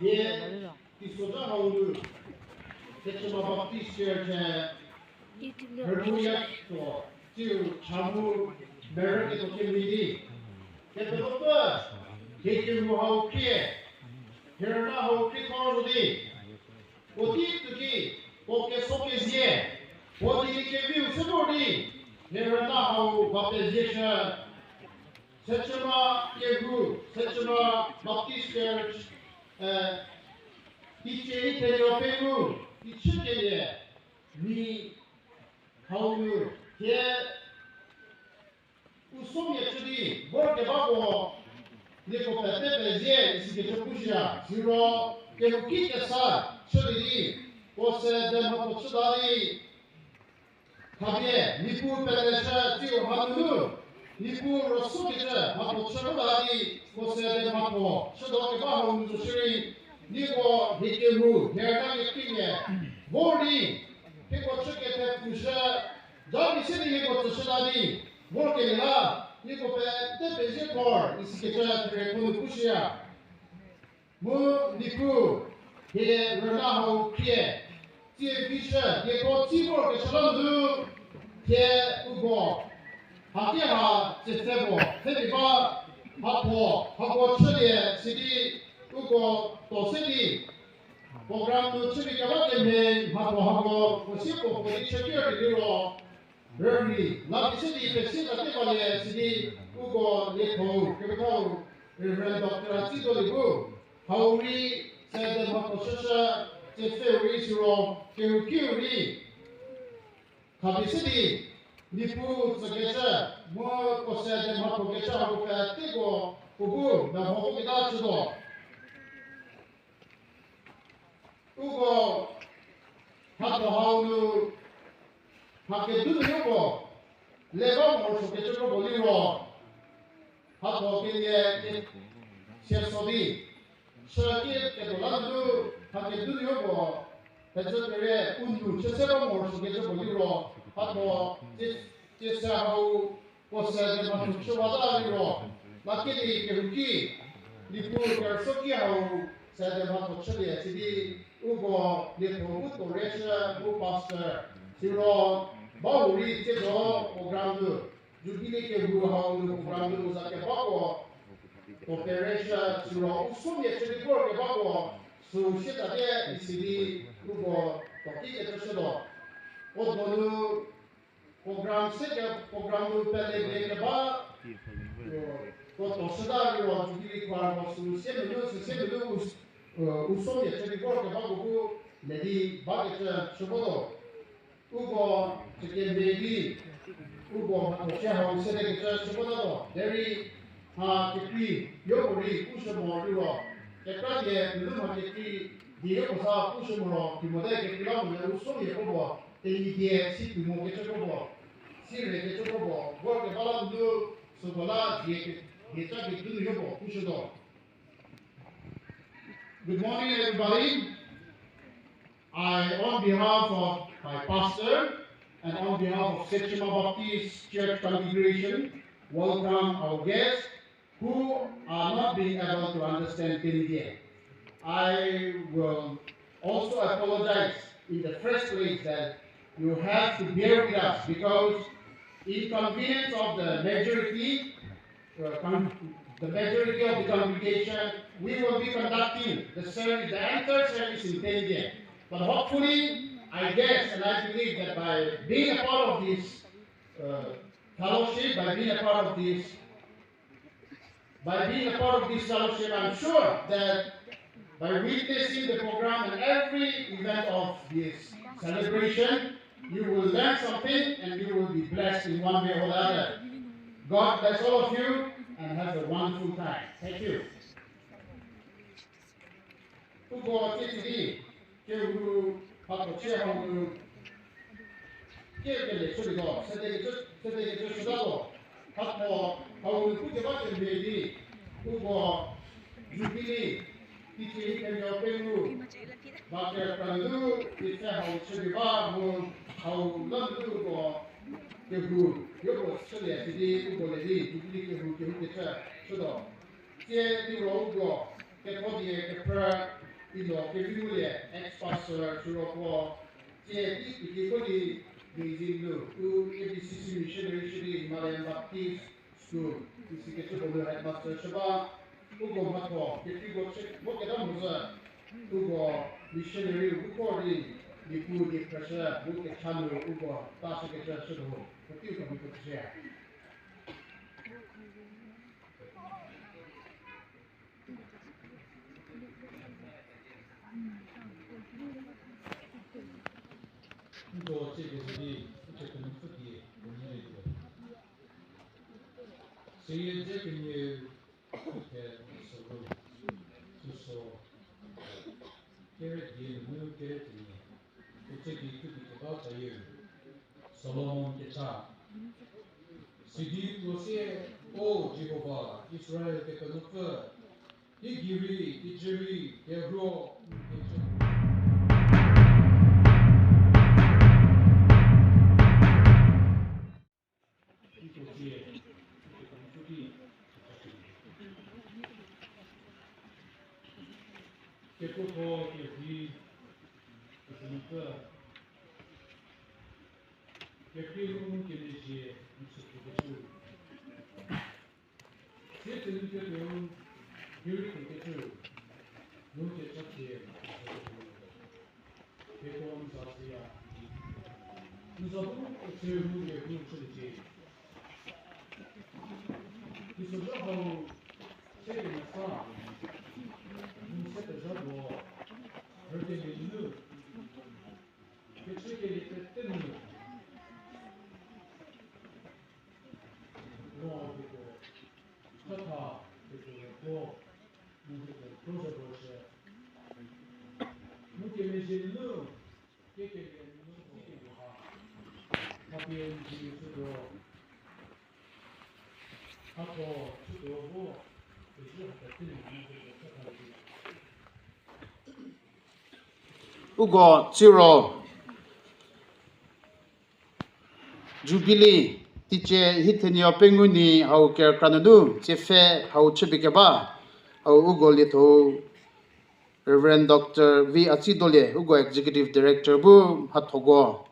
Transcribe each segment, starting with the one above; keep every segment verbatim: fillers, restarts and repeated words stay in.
Hie, Tisoja hau nu, Sechüma Baptist Church, Hürmuya to, tsiu chamu, merü ketuo kemhie di. Kepelopfü, hie kehou hau khrie, hie rüna hau khrie thor zo di. Puotei tuki, puo keso kezie, puo di keviu se vor di, hie rüna hau va pezie shü. Sechüma kehou, Sechüma Baptist Church, eh, teicie Itheniopengou, teichükelie, mi hau nu, hie u somia chü di, vorkebako, nieko pete pezie isikecü pushüya, siro, kehouki kesa, chülie di, puo se de mhatho chüta di, khapie, Niepuu peleshü tsiu hanunu, Niepuu rüsokecü mhatho chü vota di, puo se de mhatho chütuo keba hau nu zo shierei, nieko hie kehou, hie rüna kekreimia, vor di, hieko chü kethe pushü, ja pie se di hieko tsüshüta di, vorkelie la, nieko pete pezie thor, isikecü therieko nu pushüya. Mu Niepuu, hie rüna hau khrie, tsie vishü, hieko tsi vorkeshü la nu, thie uko, haki ha, tsie se puo, thepie ba, mhatho, hako chülie, sidi, uko, to se di, program nu chüpie keba kemhie, mhatho hako, puo sie puo puo di chüki rüli liro, rürei, la pie se di pesi ta te balie, sidi, uko, lietho, kepethau, Reverend Doctor Atsidolie bu, hau rei, se de mhatho chüshü, tsie pfheu rei siro, kehoukiu rei, khapie se di, Niepuu tsükecü, mu puo se de mhatho kecü hako peteko, puo bu, meho voketa chütuo. Uko, mhatho hau nu, mha kedu nuoyo puo, le ba morosuokecü kropuo liro, mhatho kelie ke, sie so di, shü ki ketuo la nu, mha kedu nuoyo puo, pezü pere, u nu chü se ba morosuokecü puo liro, mhatho, tsie, tsie se hau, puo se de mhatho chüwata liro, la ki di kehouki, Niepuu kerüsuoki hau, se de mhatho chülie sidi, uko lietho bu to reshü bu pastor, siro, ba hurei tsiedo program nu, Jubilee kehou hau nu program nu za kebako, to pereshü, siro, u somia chü di vorkebako, süu sie ta te isidi, uko, to ki kecü chütuo. O donu, program se ke program nu pele de keba, ko to shüta liro Jubilee choir ko sü sie menu, sü sie menu u, u somia chü di vorkebako bu le di bakecü chü votuo. Uko chükemhie di, uko mhatho chü hau se de kecü chü votatuo. Derei mha kekrei, yopuorei pushü mo liro, kekra die nunu mha kekrei, die yopuo sa pushü mo ro, timote kekrei la mo le u somia kropuo, Tenyidie si tuo mo kecü kropuo, si re kecü kropuo, vorkeba la nu, süko la die ke, dieca kedu nu yopuo pushütuo. Good morning, everybody. I, on behalf of my pastor and on behalf of Sechüma Baptist Church Congregation, welcome our guests who are not being able to understand Tenyidie. I will also apologize in the first place that you have to bear with us because inconvenience of the majority, uh, con-, the majority of the congregation, we will be conducting the service, the entire service in Tenyidie. But hopefully, I guess and I believe that by being a part of this, uh, fellowship, by being a part of this By being a part of this fellowship, I'm sure that by witnessing the program and every event of this celebration, you will learn something and you will be blessed in one way or the other. God bless all of you and have a wonderful time. Thank you. Uko tsie tsidi, kehou, mhatho chü hau nu, kekele chülieko, sede kecü, sede kecü chütatuo, mhatho hau nu pu keba kemhie di, uko, Jubilee, teicie Itheniopengou, ba kekra nu, teicie hau chülie ba mu, hau la nu uko, kehou, yopuo chülie sidi, uko le di, Jubilee kehou, kehou kecü, chütuo. Tsie liro uko, ketho die kephrü, Ino kerieu le ex-pastor Churoko, tsie di kikiko di Beijing nu, u A B C C missionary shidi Malen Baptist School, isikecü puo nu headmaster shü ba, uko mhatho, kekreiko chü, vo keta mhodzü, uko missionary uko ri, Niepuu die phrüshü, mu kecha nu uko ta shükecü shütuo, puoteiu kemiko chüshüya. Nko tsie kezedi, ukepenuopfü die, unie lituo. Seyie dze kenie, uke, soru, süso, kere die nunu kere kenie, utseki tuobi keba tsayie, Solomon kecha. Sidi puo sie, O Jihova, Israel kepenuopfü, teigei rei, teicie rei, terhuo, n kecü. Kekuotho kerhei, kepenuopfü, kekhrie mu kemezhie n tsütuokecü. Tsie theniketuo, hierei kekecü, mu kechatie, keko n za zhüya. N za bu u tsie mu kehou chüliecie. Isozha hau, se kemesa, n se pezhatuo, rükelie nunu, kechükelie pete nunu, no keko, chatha, keko, keko, Uko tsiro Jubilee, teicie hie thenie pengou nyi hau kerükra nunu, tsie pfhe hau chüpie keba, hau uko lietho Reverend Doctor V. Atsidolie, uko Executive Director bu mhathoko.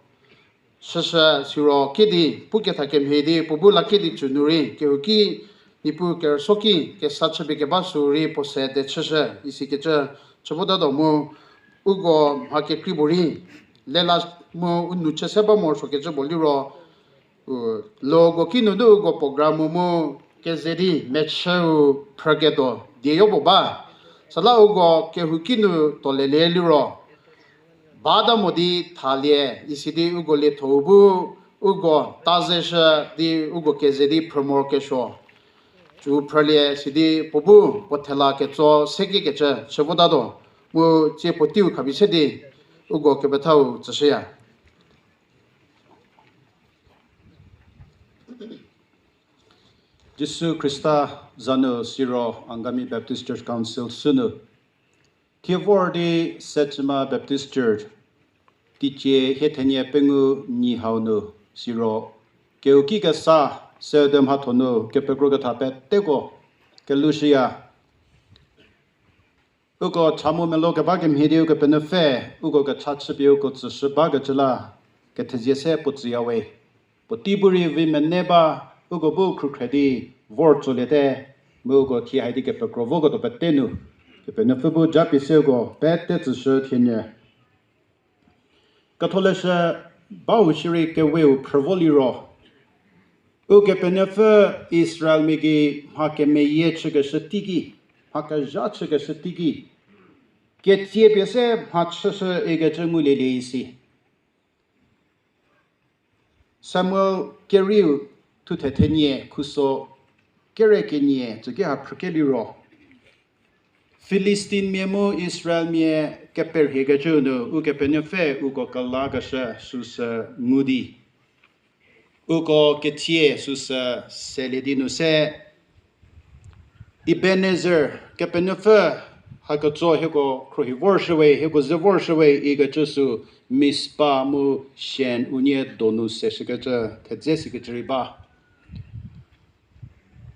Shüshü siro kedi, pu ketha kemhie di, puo bu la kedi chü nu rei, kehouki Niepuu kerüsuoki, kesa chüpie keba sü rei puo se de chüshü, isikecü, chü votatuo mu, uko mha kekrei puorei, lela mu u nou chü se ba morosuokecü puo liro, u, logo kinu nu uko program mu keze di mechüu phrüketuo dieyo puo ba. Süla uko kehouki nu tuolelie liro, bata mo di thalie, isi di uko lietho bu, uko ta zeshü di uko keze di phrü morokesuo. Cü phrülie sidi puo bu puo thela ketso sekekecü chü votatuo. Mu tsie puoteiu khapie se di uko kepethau tsüshüya. Jisu Khrista za nu siro Angami Baptist Church Council sünu. Thie vor di Sechüma Baptist Church, teicie hie thenie pengou nyi hau nu siro, kehouki kesa se de mhatho nu kepekro ketha peteko kelushüya. Uko cha mu melo keba kemhie di Ukepenuopfü, uko kecha chüpie uko tsüshü bakecü la, kethezie se puo tsüyawe. Puotei bu rei vi mene ba, uko bu khrukhre di vor tsoliete, mu uko thie hai di kepekro voketuo pete nu, Kepenuopfü bu japie se uko pete tsüshü thienyü. Ketholeshü bau shierei keweu phrü vo liro, Ukepenuopfü Israelmia gei mha kemeyie chükeshü teiki, mha kezha chükeshü teiki, ketsie pie se mha chüshü ikecü ngulielie isi. Samuel kerieu thuthe thenie khuso kere kenie tsüki ha phrüke liro, Filistinmia mu Israelmia keperhiekecüu nu Ukepenuopfü uko kelakeshü süsü ngu di, uko ketsie süsü selie di nu se, Ebenezer, Kepenuopfü, haketso hieko khruohi vorshüwe, hieko ze vorshüwe ikecü sü Mizpa mu Shen unie donu seshükecü thedze sikecü rei ba.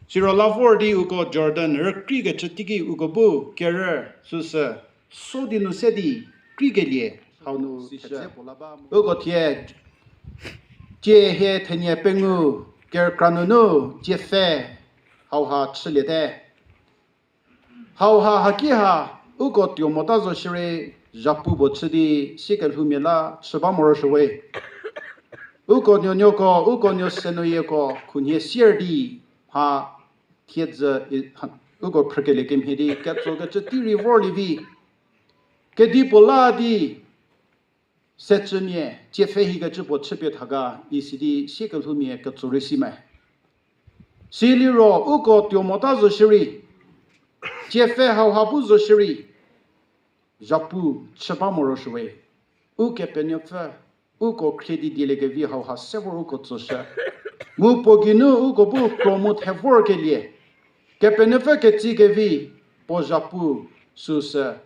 Siro la vor di uko Jordan rükreikecü teiki uko bu kerü süsü so di nu se di krikelie hau nu sishü. Uko thie, tsie hie thenie pengou kerükra nunu tsie pfhe hauha chüliete. Hauha haki ha, uko tuo mota zo shierei, zhapu puo chü di, siekelhoumia la chü ba morosuowe. Uko nuonuoko, uko nuo senoyieko, khunhie sier di, ha, thiedzü, i, ha, uko phrükelie kemhie di, ketsokecü tei rei vorlie vi. Kedipuo la di, secümia, tsie pfhe hikecü puo chüpie thaga, isi di siekelhoumia ketso rei si me. Siliro, uko tuo mota zo shierei, tsie pfhe hauha bu zo shierei, zhapu chü ba morosuowe. Ukepenuopfü, uko khrie di dieliekevi hauha se vor uko tsoshü. Mu puo geinu uko bu kro mu the vorkelie. Kepenuopfü ketsi kevi, puo zhapu süsü.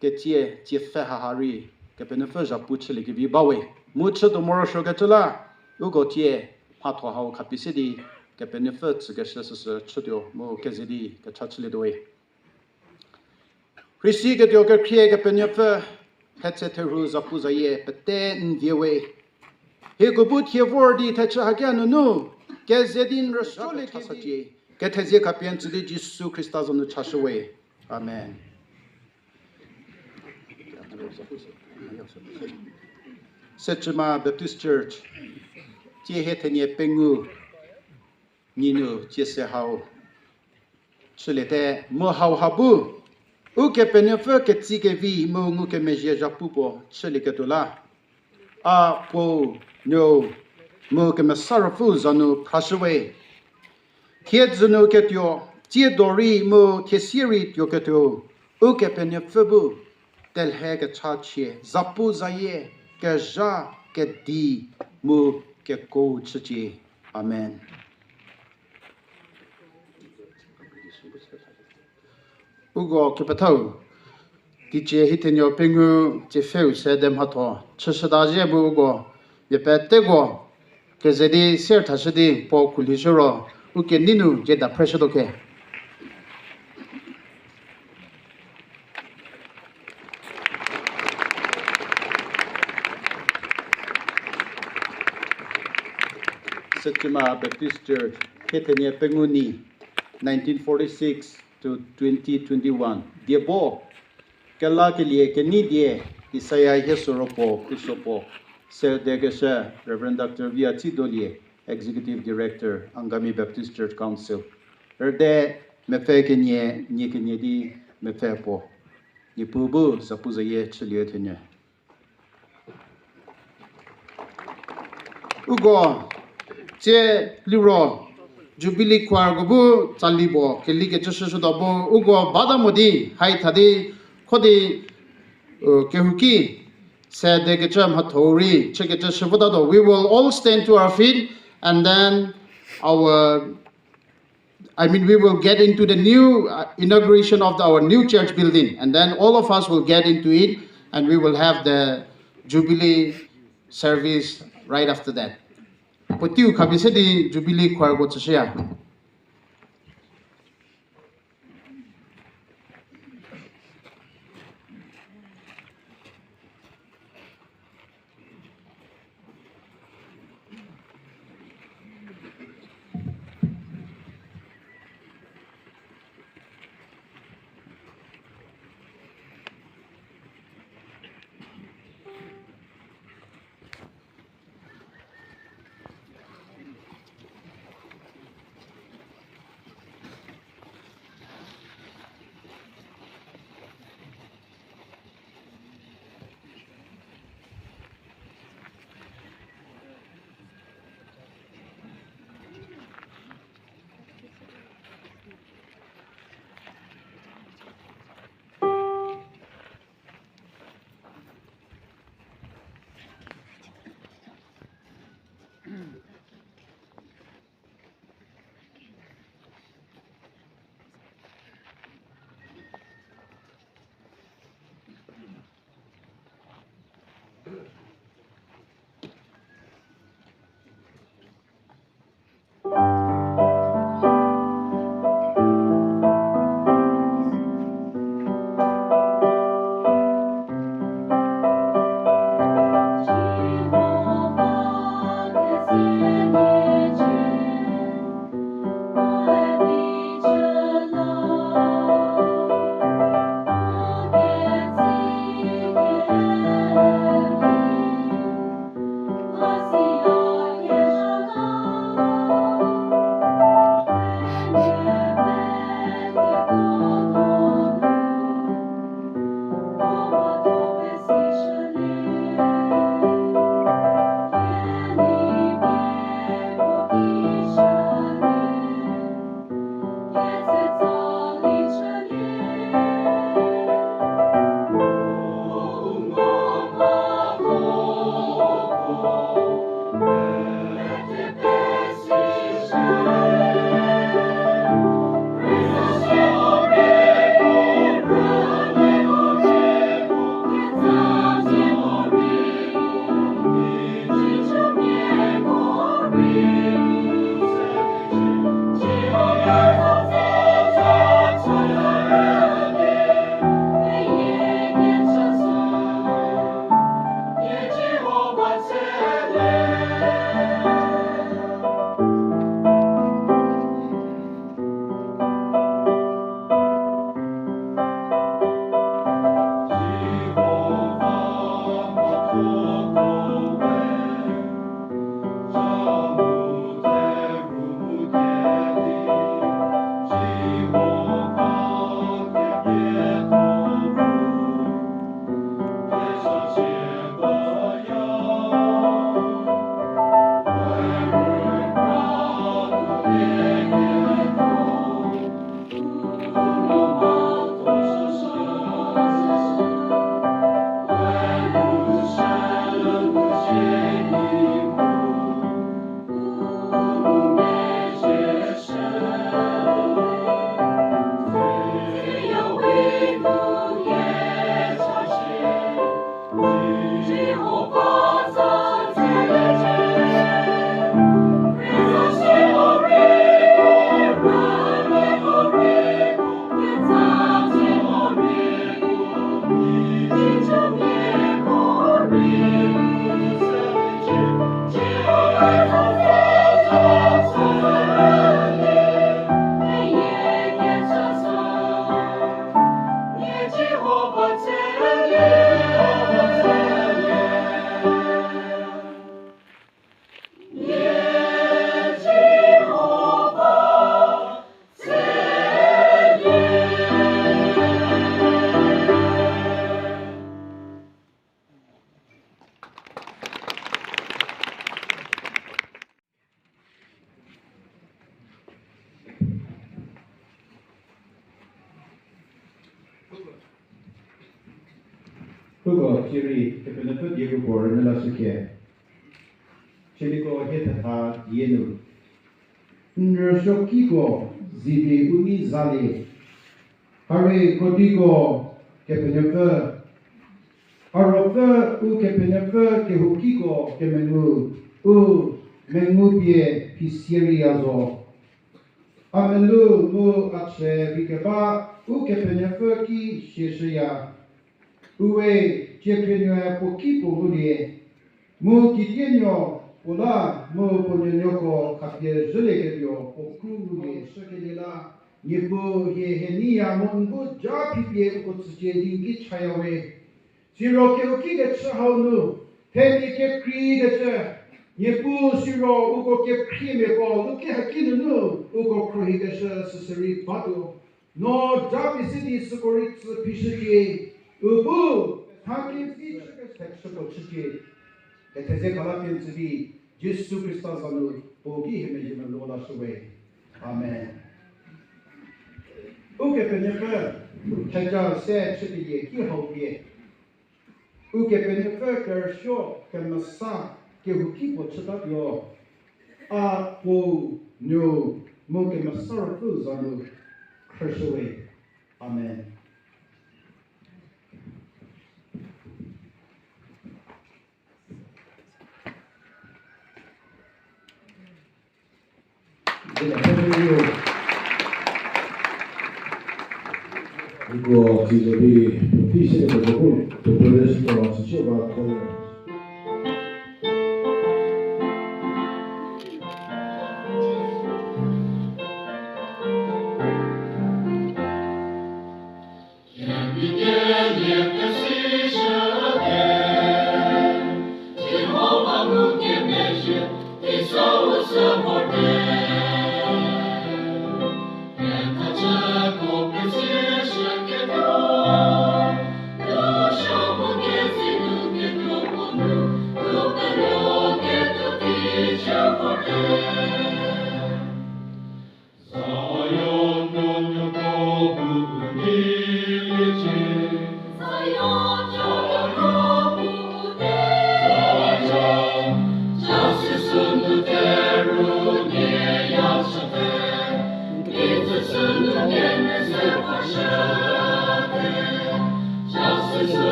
Ketsie, tsie pfhe haha rei, Kepenuopfü zhapu chüliekevi bawe. Mu chütuo morosuokecü la, uko tsie, mhatho hau khapie se di, Kepenuopfü tsükeshü süsü chütuo mu keze di kecha chülietuowe. Rhisi ketuo kekhrie Kepenuopfü, thetse therhu zapuzayie pete n vie we. Hieko bu thie vor di thechü hakia nunu, keze di n rüsuoliekevi, kethezie khapie n tsü di Jisu Khrista za nu chashüwe. Amen. Sechüma Baptist Church, tsie hie thenie pengou, ninu tsie se hau chüliete mu hauha bu, Ukepenuopfü ketsi kevi mu ngukemezhie zhapu puo chülieketuo la. A Puo, Nuou, mu Kemesa Ruopfü za nu phrashüwe. Thiedzü nu ketuo, tsiedo rei mu thiesie rei tuoketuo, Ukepenuopfü bu, telhe kechachie, zapuzayie, kezha, kedi, mu kekuo chücie. Amen. Uko kepethau, teicie hie thenie pengou tsie pfheu se de mhatho chüshüta zhie mu uko, mia peteko, keze di sier thashü di puo khulhishü ro, ukenei nu zie da phreshütuo khe. Sechüma Baptist Church, hie thenie pengou nyi, nineteen forty-six to twenty twenty-one. Diebo, kelakelie kenei die, Isaiah Hiesuoro puo, Khuso puo, sedekeshü Reverend Doctor Viatsidolie, Executive Director, Angami Baptist Church Council. Rüde mepfü kenie, nie kenie di mepfü puo. Niepuu bu zapuzayie chülie thenyü. Uko, tsie liro, Jubilee Choirko bu tsali puo, kelikecü shüshütuo bu, uko bata mo di, hai tha di, kho di, uh, kehouki, sedekecü mhatho rei, chükecü shüvotatuo. We will all stand to our feet, and then our I mean, we will get into the new, uh, inauguration of the, our new church building, and then all of us will get into it, and we will have the Jubilee service right after that. Puoteiu khapie se di Jubilee Choirko tsüshüya. Uko cierei Kepenuopfü die uko rünyü lashükhie. Chieliko hie thetha die nu. N rüsuokiko zivi u nei zalie. Harei krodiko Kepenuopfü. A Ruopfü Ukepenuopfü kehoukiko kemengu, u mengu pie phi sierei ya zo. A melou mu a chü vi keba Ukepenuopfü ki sieshüya. Uwe, cie khrie nuoe puo ki puo ngulie, mu kitiekinu puo la mu puo nuonuoko khapie zhülieketuo puo kru ngulie shükelie la, Niepuu hie hie neiya mu n bu ja phipie uko tsücie di n ki chaya we. Siro kehouki kechü hau nu, themia kekreikecü, Niepuu siro uko kekhriemiako luki haki nunu uko khruohikeshü süsürei batuo. No ja pie se di süko rei tsü phishücie, u bu, ha kempi chükeshü chüko chücie. Ketheze kala pie n tsü di, Jisu Khrista za nu, puo ki hie mezhie melou lashüwe. Amen. Ukepenuopfü, theja se chükelie ki hau pie. Ukepenuopfü kerüsuo kemesa kehouki puo chütatuo. A Puo, Nuou, mu Kemesa Ruopfü za nu khrüshüwe. Amen. Uko tsiezo di, puotei se kepekro bu, preparation to, süsie ba ko.